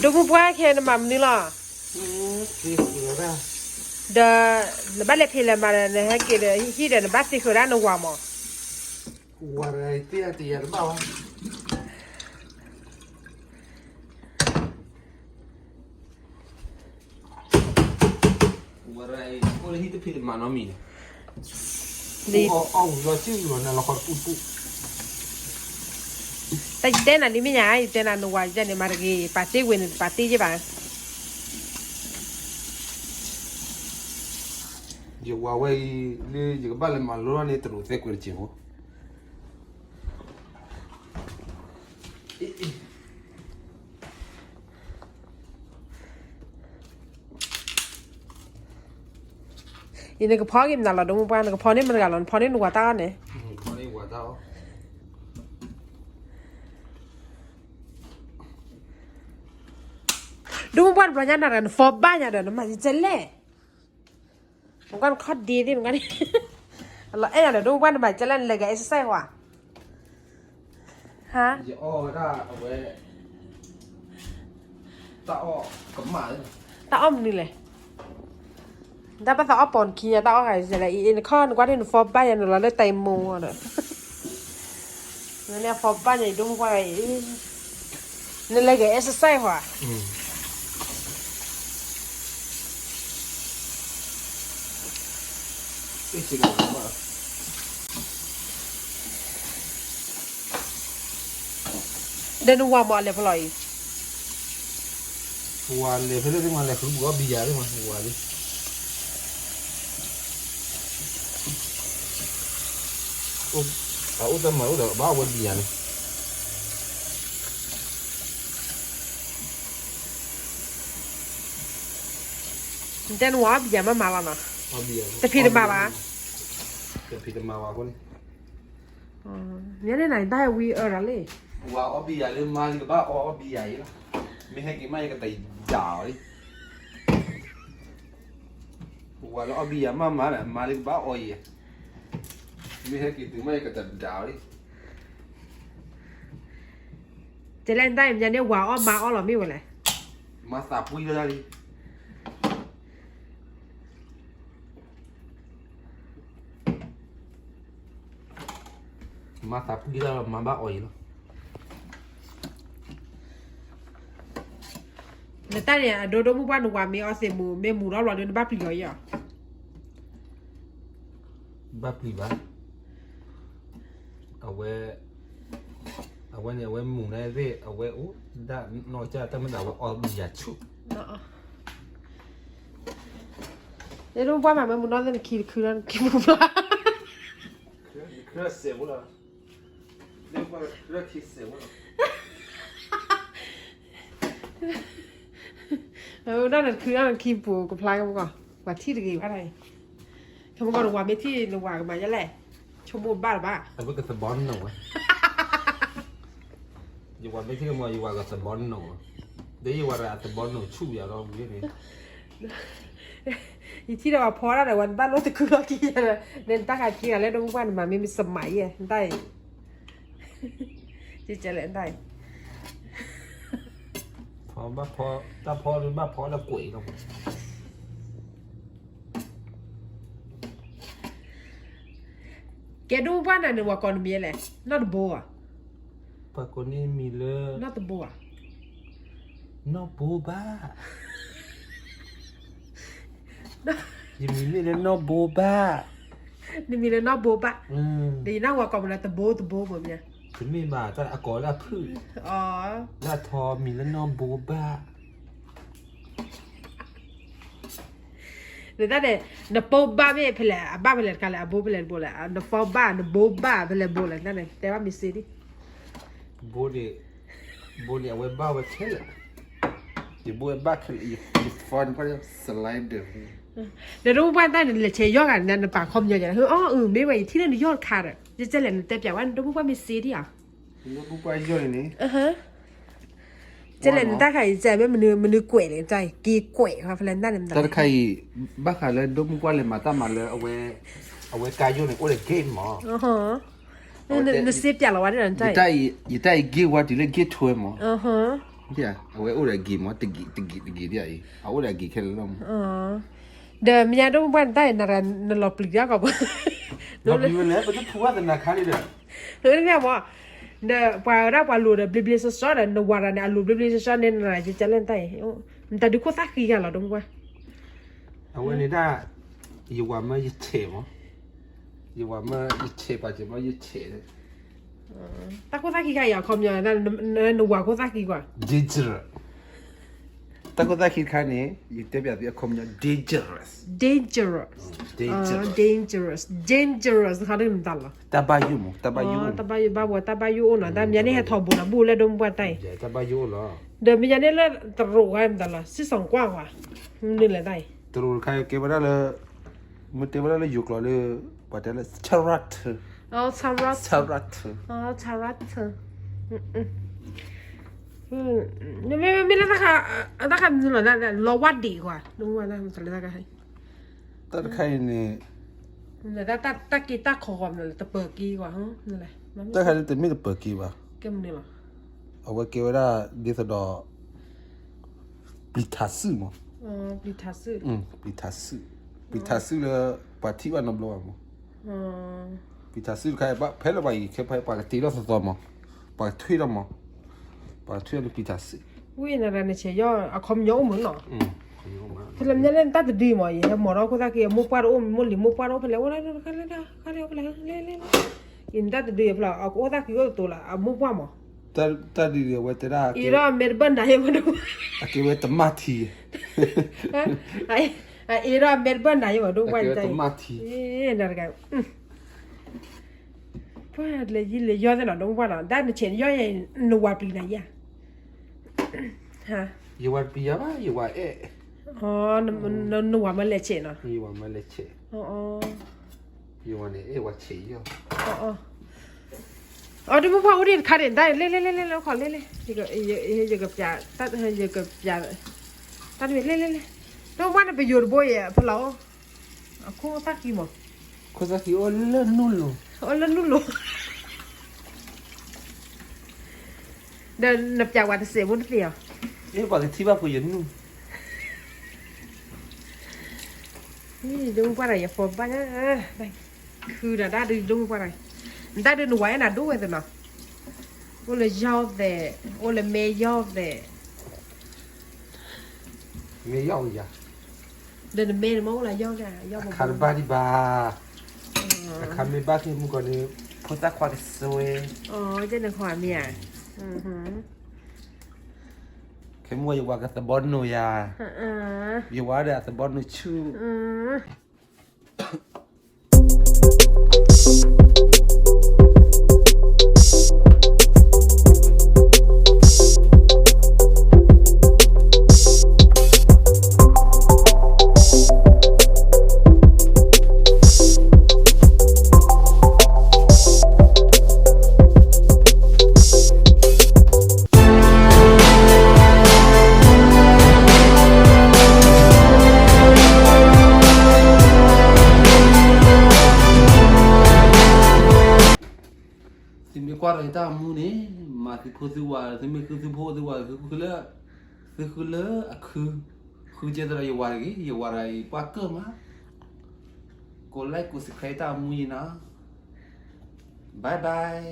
ဒိၣ်မုၢ်ပှၢ်ခဲနမၤမနုၤလီၤ, ဒီး နဘၣ်လဲၤဖံးလဲၤမၤဒီး နဟဲက့ၤဒီး ဟံၣ်ဒီးနဘၣ်သ့ဃုာ်ဒၣ်နဝၤမး, ဝၤတဂၤအံၤသ့အတယၤတဘၣ်ဝဲ အိၣ်လၢဟံၣ်တဖံးတမၤနီတမံၤန့ၣ်, အီၣ်အီၣ်ဝံၤလီၤစုလီၤနၤလီၤဃီတပူတပူ, တၢ်ယတဲနၤလံမ့ၢ်ညါ ယတဲနၤနဝၤယဲန့ၣ် မၤတဂ့ၤ ပာ်တ့ၢ်ဝဲန့ၣ် ပာ်တ့ၢ်ယဲဘၣ်, ယဝၤဝဲအံၤ လၢယကဘၣ်လဲၤမၤလိန့ၣ် တရူးသဲကွဲးတစဲးဖိ အံၤနကဖီက့ၤမနုၤလီၤ ဒိၣ်မုၢ်ပှၢ် နကဖီန့ၢ်မတၤတဂၤလီၤ နဖီန့ၢ်နဝၤတၢ်အီၣ်န့ၣ်, ဒိၣ်မုၢ်ပှၢ်တဘျီညါနၤဒီး နဖီဘၣ်ညါဒီး နမၤယကလဲၣ် နကွၢ်နခီၣ်ဒ့သ့ၣ်နကွၢ်န့ၣ်, လီၤအဲၣ်ယၤဒီး ဒိၣ်မုၢ်ပှၢ်နမၤကလဲၣ် နလဲၤဂဲၤ exercise ဟါ, ဟါ, တၢ်အီၣ်မနုၤလဲၣ်, တၢ်ဘၣ်သးအီၣ်ပိာ်နခံညါ တၢ်အီၣ်ဂၤလဲၣ်, အံၤနခီၣ်နကွၢ်န့ၣ် နဖီဘၣ်ညါနလီၤလၢတၢ်အံၤမိၢ်ဒီး နဖီဘၣ်ညါအံၤ ဒိၣ်မုၢ်ပှၢ်အံၤ နလဲၤဂဲၤ exercise ဟါ, ဒီးနဝၤမ့ၢ်အလဲၤဖဲလဲၣ်အံၤ, ဝၤလဲၤဖဲလဲၣ်သ့ၣ်မး လဲၤဃုပှၤအီၣ်ဘံယၤသ့ၣ်မး ဝၤလံ အအိၣ်တၢ်မၤအိၣ်ဒီးဘၣ်ဝဲဘံယၤန့ၣ် နတဲနဝၤအီၣ်ဘံယၤမးမးလီၤနီၤ, တဖံးတမၤဘၣ်, တဖံးတမၤဘၣ်အဃိန့ၣ်, မ့ၢ်န့ၣ်နတၢ်ဟဲဝံအၢဒီးလံ, ဝၤအီၣ်ဘံယၤလၢမါလံကဘၣ်အီၣ်အီၣ်ဘံယၤအံၤလီၤ, မ့ၢ်ဟဲက့ၤမးယကတယၤအီၤလံ ဝၤလၢအီၣ်ဘံယၤမးမးဒီး မါလၢကဘၣ်အီၣ်အံၤ, မ့ၢ်ဟဲက့ၤတုၤမးယကတဒၣ်အီၤလံ, တဲလဲၣ်နတၢ်အံၤမ့ၢ်န့ၣ် ဝၤအီၣ်မါအီၣ်လီၤမ့ၢ်ဝဲလဲၣ်, မၤသးပှံၢ်လၢတၢ်လံ မၤသးပှံၢ်တၢ်လီၤ မၤဘၣ်အီၤအံၤလီၤ, နတၢ်န့ၣ် အဒိဒိၣ်မုၢ်ပှၢ်နဝၤမ့ၢ်အီၣ်သ့ၣ်မူၤ မ့ၢ်မူၤထီၣ်ဘျီဒီး နဘၣ်ပျံၤအီၤယဲၢ်, ဘၣ်ပျံၤဘၣ်, အဝဲ, အဝဲန့ၣ် အဝဲမူၤန့ၣ်သ့ၣ် အဝဲအိၣ်ဒၣ်နီၢ်ကစၢ် တၢ်မ့ၢ်ဒၣ်ဝဲအီၣ်ဘံယၤဆူၣ် ဒိၣ်မုၢ်ပှၢ်မၤမ့ၢ်မူၤနီၢ်သ့ၣ် နခံတခုလၢနခံပူၤဖျါ, ဒိၣ်မုၢ်ပှၢ်နခံပူၤကဖျါကမူၣ်ကီၢ် ပှၤထံၣ်တဂ့ၤဘၣ်တၢ်အံၤ, ကမူၣ်ကီၢ်တဝၤမ့ၢ်ထံၣ်နဝၤကမၤယဲလဲၣ်, ဆိကမိၣ်ဘၣ်လၢၤဘၣ်, အဝဲကသဘီနုာ်ဝဲ, ယဝၤမ့ၢ်ထံၣ်ကမီၤ ယဝၤကသဘီနုာ်ဝဲ, ဒီးယဝၤဒီးအသဘီနုာ်ဆူၣ်ယၤဒီးဝံၤန့ၣ် ယထံၣ်ဒီးပှၤဖီတၢ်ဒီး ဝဲနဘၣ်လိၣ်တခုလီၤခံဒီး နတၢ်ခးခံဂၤလၢဒိၣ်မုၢ်ပှၢ်နမၤမ့ၢ်မ့ၢ်စမးယဲၢ် နတၢ်အံၤ, ကလဲၣ်နတၢ်အံၤ, ဖီဘၣ်ဖီ, တၢ်ဖီဘၣ်ဖီလၢကွဲးလီၤ, ကဲဒိၣ်မုၢ်ပှၢ်နၤန့ၣ် ပှၤကိးနမံၤလဲၣ်, နီၢ်တဘိဧါ, ပှၤကိးန့ၢ်မံၤလၢ, နီၢ်တဘိဧါ, နီၢ်ဘိဘၣ် ယမံၤမ့ၢ်လၢနီၢ်ဘိဘၣ်, နမံၤလၢနီၢ်ဘိဘၣ်, ဒီးယနၢ်ဝဲကိးမနၤတဘိတဘိမ့ၢ်မ့ၢ်, တမ့ၢ်ဘၣ် တၢ်အကိးလၢအဖုၣ်, လၢအထီမံၤလၢနီၢ်ဘိဘၣ် နတၢ်န့ၣ်, နပိဘၣ်မ့ၢ်ဖဲလဲၣ်, အဘၣ်ဖဲလဲၣ်တခါလဲၣ်, အဘိဖဲလဲၣ်တဘိလဲၣ်, နဖီဘၣ် နဘိဘၣ်ဖဲလဲၣ်ဘိလဲၣ်, နတၢ်န့ၣ် တဲဘၣ်မ့ၢ်စ့ဒံး, ဘိန့ၣ်, ဘိန့ၣ် အဝဲဘၣ်ဝဲခဲလၢာ်, ယဘိဝဲဘၣ်ခဲလၢာ်, ယဖီန့ၣ် စလၢ်ဒၢး, ဒီးဒိၣ်မုၢ်ပှၢ်တၢ်န့ၣ် လဲၤဆဲးယီၢ်ဂၤန့ၣ် နပာ်ခီပညီယၤ, အၢ အၢ မ့ၢ်ဝဲ ယထံၣ်လၢနယီၢ်တခါဒီး ယကလဲၣ် နတဲပျးဝဲ ဒိၣ်မုၢ်ပှၢ်မ့ၢ်စ့ဒံးဧါ ဒိၣ်မုၢ်ပှၢ်ယီၢ်န့ၣ်န့ၣ်, ကလဲၣ်နတၢ်ခါအံၤ ကမ့ၢ်မနုၤကွဲးလဲၣ် တၢ်က့ၤကွဲးဖဲလဲၣ်နတၢ်န့ၣ်, တၢ်တခါအံၤ, ဘၣ်ဃးလၢဒိၣ်မုၢ်ပှၢ်လဲၤမၤတၢ်မၤလၢ, အဝဲကါယိၣ်န့ၣ် အိၣ်ဒီး gate မး, နစ့ပျးလီၤဝဲဒၣ်နတၢ်အံၤ, ယတၢ်အံၤ gate ဝါတုၤလၢ gate ထွဲမး, အဝဲအိၣ်ဒီးအဂ့ၤမး တဂ့ၤတဂ့ၤတဂ့ၤဒ်အံၤ အအိၣ်ဒီးအဂ့ၤခဲလၢာ်လီၤမး. ဒီးမ့ၢ်ညါဒိၣ်မူပှၢ်နတၢ်အံၤ နလီၤပျံၤတၢ်ကီးဘၣ်. လီၤပျံၤဝဲလဲၣ် ပတထူဝဲသနာ်ခါန့ၣ်ဒီး မ့ၢ်မး ဒီးပှၤဝဲဒၣ်ပှၤလိၤဒီးဘျ့ဘျ့ဆှီဆှီဒီး နဝၤတၢ်န့ၣ် အလိၤဘျ့ဘျ့ဆှီဆှီန့ၣ် နယကလဲၣ်နတၢ်အံၤ နတၢ်ဒုးခိၣ်သၣ်ဃံဂၤလီၤ ဒိၣ်မူပှၢ်. အဝဲန့ၣ်ဒၣ် ယဝၤမၢယဆဲးမး, ယဝၤမၢယဆဲးပာ်စၢၤမၢယဆဲး တၢ်ခိၣ်သၣ်ဃံခါအံၤ အခီပညီ နဝၤခိၣ်သၣ်ဃံကွၢ် dangerous. တၢ်ခိၣ်သၣ်ဃံတခါန့ၣ် ယတဲပျးသုအခီပညီ dangerous. Dangerous. Dangerous. Dangerous တခါဒ်နတၢ်လီၤ. တၢ်ဘၣ်ယိၣ်မး တၢ်ဘၣ်ယိၣ် တၢ်ဘၣ်ယိၣ်ဘၣ်ဝဲ တၢ်ဘၣ်ယိၣ်အိၣ်နီၤ တၢ်မ့ၢ်န့ၣ်ဟဲထီၣ်ဘူးဒီးဘူးလၢဒိၣ်မူပှၢ်တၢ်အံၤ တၢ်ဘၣ်ယိၣ်အိၣ်လီၤ. ဒီးမ့ၢ်ညါန့ၣ်လၢတရူးဝဲမတၤလီၤ စံၣ်စီၤကွၢ်ဝဲ မနုၤလဲၣ်တၢ်အံၤ တရူးတခါကဲဝဲဒၣ်လၢ မ့ၢ်တဲဝဲဒၣ်လၢယိၤကျိာ်လၢ ပှၤတဲလၢ character. Character. Character. မ့မ့ၢ်လၢတၢ်ခါ တၢ်ခါမနုၤလီၤ လီၤဝါဒံးကွၢ် ဒိၣ်မူပှၢ်တၢ် တၢ်တခါအံၤန့ၣ် တၢ်က့ၤတၢ်ခီဂီၤမနုၤလဲၣ် တပၢၤက့ၤကွၢ် တၢ်ခါန့ၣ်တမ့ၢ်တပၢၤက့ၤဘၣ် ကဲမနုၤလီၤ အဝဲကဲဝဲဒၣ်ဒ်သိးဒီး ပျံၤထးစုမး ပျံၤထးစု ပျံၤထးစုလၢ ပှၤထံၣ်ဘၣ်နီတဘျီဘၣ်မး ပျံၤထးစုတခါ ဖဲလၢပှၤအံၤခဲဖဲပှၤကတ့ထီၣ်သီသီမး ပှၤကထွံၣ်ထီၣ်မး ပှၤကထွံၣ်ထီၣ်လၢပျံၤထးစု ဝံၤနရၤနဆဲးယီၤ အခီပညီအိၣ်မးနီၤ ဖဲလၢမ့ၢ်လၢနတၢ်တဒုအံၤမး ယဟဲမိၣ်ဒီးခိၣ်သၣ်က့ၤ အမိၢ်ပှၢ်တအိၣ် မိၢ်လံၤမိၢ်ပှၢ်တအိၣ်ဖဲလဲၣ် အိၣ်လၢ ခါလၢ ခါလၢ ခါလၢ လဲၣ် လဲၣ် လဲၣ် ယနတၢ်တဒုအံၤဖဲလၢ အကအိၣ်သၣ်က့ၤအိၣ်တတိၤလၢ အမိၢ်ပှၢ်မး တၢ်ဒုးအံၤအဝဲတဲဒၣ် အ့ၣ်ဒီးအမဲတဘၢၣ်နၤယဲမးဒိၣ် အကဲဝဲတမၣ်ထံ အ့ၣ်ဒီးအမဲတဘၢၣ်နၤယဲမးဒိၣ် အကဲဝဲတမၣ်ထံ နတဂၤ ပှၢ်လဲၤယံၤလဲၤယီၤသ့ၣ်နီၤ ဒိၣ်မူပှၢ်နီၤ ဒၣ်နဆဲးယီၤယဲ နဝၤပျံၤနၤယဲ ယဝၤတပျံၤယၤဘၣ် ယဝၤအဲၣ် နဝၤမၢလဲၤဆဲးနီၤ ယဝၤမၢလဲၤဆဲး ယဝၤန့ၣ်အဲၣ်ဝၤဆဲးယီၤ အီၤ ဒိၣ်မူပှၢ်အိၣ်ဒံးတခါန့ၣ် ဒၣ်လဲၣ်လဲၣ်လဲၣ်လဲၣ် လဲၣ်ခီလဲၣ်လဲၣ် ယကပျး ယကပျး တၢ်တမံၤလဲၣ်လဲၣ်လဲၣ် ဒိၣ်မူပှၢ်န့ၣ် ပယိၤတဘိယဲၢ်ဖဲလီၤ အခိၣ်သၣ်ဃံမး ခိၣ်သၣ်ဃံအိၣ်လၢနူၢ်လိၤ အိၣ်လၢနူၢ်လိၤ ဒီးနပျးဝဲတစဲးဖိတသ့ၣ်အီၤ မ့ၢ်ပှၤကထံၣ်ဘၣ်ဖိယနူၢ် ဒိၣ်မူပှၢ်တၢ် ယဖီဘၣ်ညါ ခုဒီးတၢ်ဒုးဒိၣ်မူပှၢ်တၢ် နတၢ်ဒုးနဝၤအဲၣ်နၤဒိၣ်ဝဲသ့ၣ်နီၤ အိၣ်လၢယီၢ်သဲး အိၣ်လၢမဲယီၢ်သဲး မဲယီၢ်ယၤ ဒီးနမဲန့ၣ်မ့ၢ်အိၣ်လၢယီၢ်န့ၣ် ယီၢ်ဘီဘီ အခါတဘၣ်ဒံးဘၣ် အခါမ့ၢ်ဘၣ်က့ၤမုၢ်ကီၢ်န့ၣ် ဖိသၣ်ခွါကစွဲ ကဲန့ၣ်ခွါမ့ၢ်ဧါ ခဲမုၢ်ဂီၤယဝၤကသဘီနိၣ်ယၤ ယဝၤဒီးအသဘီနိၣ်ဆူၣ် သုမ့ၢ်ကွၢ်ဒီးယတၢ်အမူန့ၣ် မၤသုဖိသုဝၤ သုမ့ၢ်ဃုသုဖိသုဝၤ သုဃုလၢ သုဃုလၢအခု ဃုကဲသးဒီးယဝၤတဂ့ၤ ယဝၤဒီးအံၤပှၢ်ကၢၢ်မး ကိးlikeကိးsubscribeတၢ်အမူယံၤနီၤ bye bye.